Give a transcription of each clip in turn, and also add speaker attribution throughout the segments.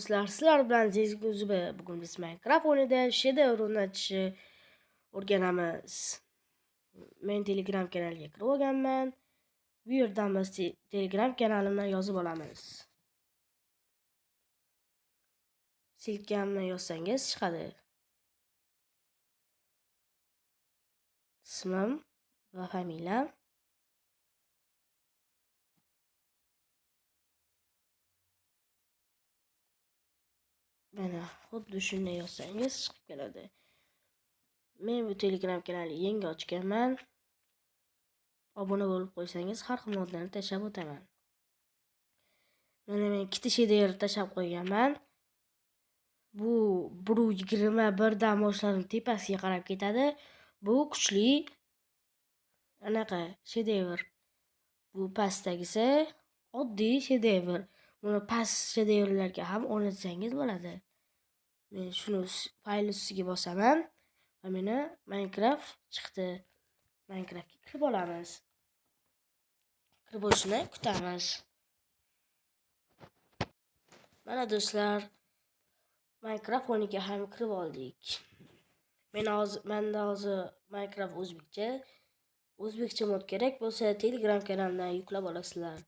Speaker 1: Do'stlar, sizlar bilan Zezguzubi. Bugun biz Minecraft o'yinida shedevr o'rnatishni o'rganamiz. Men Telegram kanaliga kirib olganman. Bu yerdan biz Telegram kanalimni yozib olamiz. Silkamni yozsangiz chiqadi. Ismim va familiyam. Mana xuddi shunday yozsangiz chiqib keladi. Men bu Telegram kanalni yangi ochganman. Obuna bo'lib qo'ysangiz har xil modlarni tashlab o'taman. Mana men ikkita shedevr tashlab qo'yganman. Bu 1.21 dan boshlanib tepasiga qarab ketadi. Bu kuchli anaqa shedevr. Bu pastdagisi oddiy shedevr. Buni past shedevrlarga ham o'rnatsangiz bo'ladi. Men shuni fayl ustiga bosaman va meni Minecraft chiqdi. Minecraftga kirib olamiz. Kirib olishini kutamiz. Mana do'stlar, Minecraft o'yiniga ham kirib oldik. Men hozir menda hozir Minecraft o'zbekcha. O'zbekcha mod kerak bo'lsa Telegram kanalimdan yuklab olasizlar.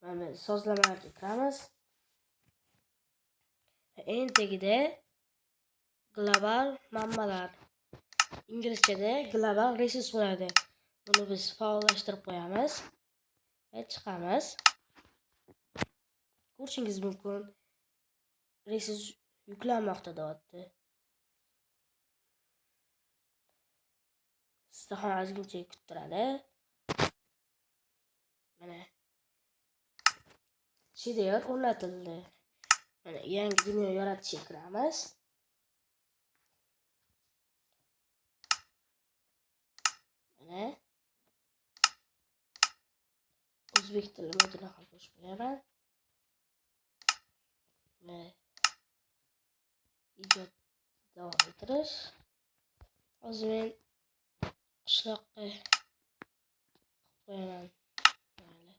Speaker 1: Mana sozlamalarga kiramiz. Eng tagida global manbalar. Inglizchada global resurs bo'ladi. Buni biz faollashtirib qo'yamiz va chiqamiz. Ko'rishingiz mumkin. Resurs yuklanmoqda deyapti. Sizda ham ozgincha kuttiradi. Mana shedevr o'rnatildi. Mana yangi dunyo yaratishga kiramiz. Mana o'zbek tili modini ham qo'shib qo'yaman. Va ijod davom ettirish. Hozir men qishloqqa qilib qo'yaman. Mayli.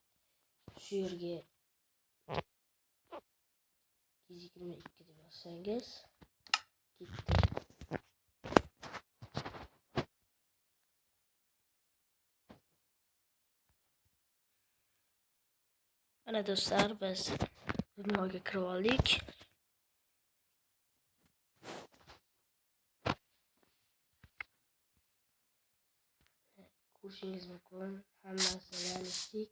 Speaker 1: Shu yerga 122 deb yozsangiz ketdi. Mana do'stlar, biz dunyoga kirib oldik. Ko'rishingiz mumkin, hammasi realistik.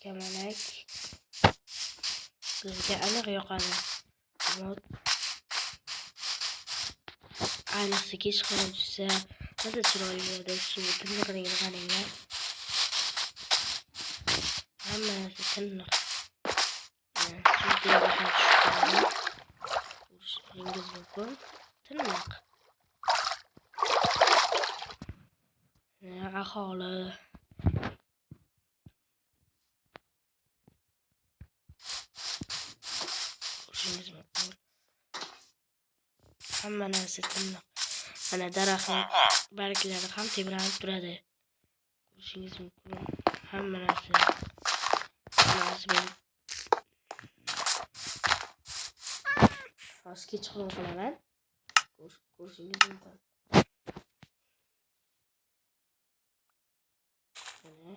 Speaker 1: Kamalak bizga aniq yoqadi. Mod ayniqsa kechqurun tushsa, juda chiroyli bo'ladi. Suv tiniqligini qaranglar. Hamma narsa tiniq. Suv tagiga ham tushib turadi. Ko'rishingiz mumkin. Tiniq. Aholi ko'rishingiz mumkin. Hamma narsa tiniq. Mana daraxtning barglari ham tebranib turadi. Ko'rishingiz mumkin. Hamma narsa. Hozir kechqurun qilaman. Ko'rishingiz mumkin. Mana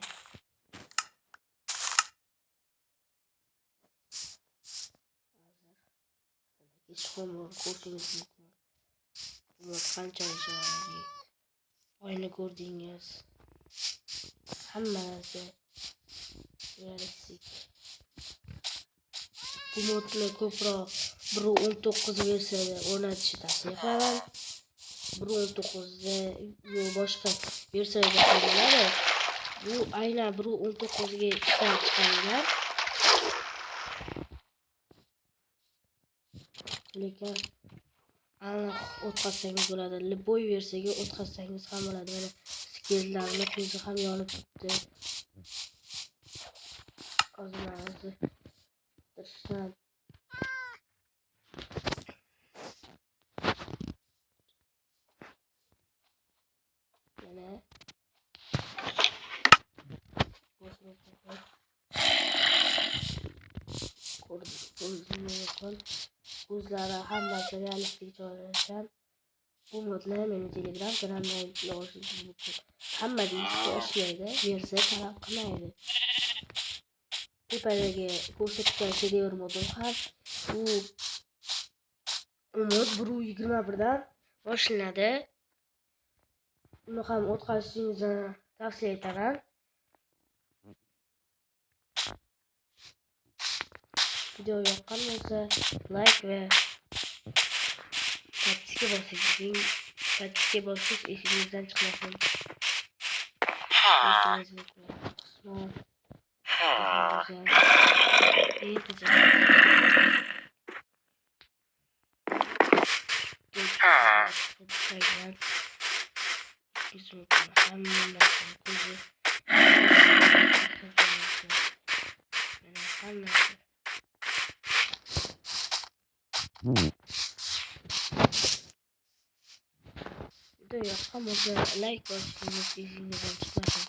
Speaker 1: kechqurun ko'rishingiz mumkin. Mod qanchalik chiroyli. Oyni ko'rdingiz. Hamma narsa realistik. Bu modni ko'proq 1.19 versiyada o'rnatishni tavsiya qilaman. 1.19da yo boshqa versiyada ham bo'ladi. Bu aynan 1.19 ga ishlab chiqarilgan. Lekin aniq o'tkazsangiz bo'ladi. Любой versiyaga o'tkazsangiz ham bo'ladi. Mana skeletlarning ko'zi ham yonib turibdi. Hozir tirishdan mana ko'rdingiz. mumkin. Ko'zlari hammasi realistik joylashgan. Bu modlar meni Telegram kanalimda yuklanishingiz mumkin. Hamma diskda ishlaydi, versiya talab qilmaydi. Tepadagi ko'rsatgan shedevr modim ham u mod 1.21 dan boshlanadi. Uni ham o'tkazishingizni tavsiya etaman. Video yoqqan bo'lsa like va podpiska bosing. Podpiska bosish esingizdan chiqmasin. Osmon go'zal, eng qiziq. Hammasini ko'zi hammasi. Video yoqqan bo'lsa like bosishingiz esingizdan chiqmasin.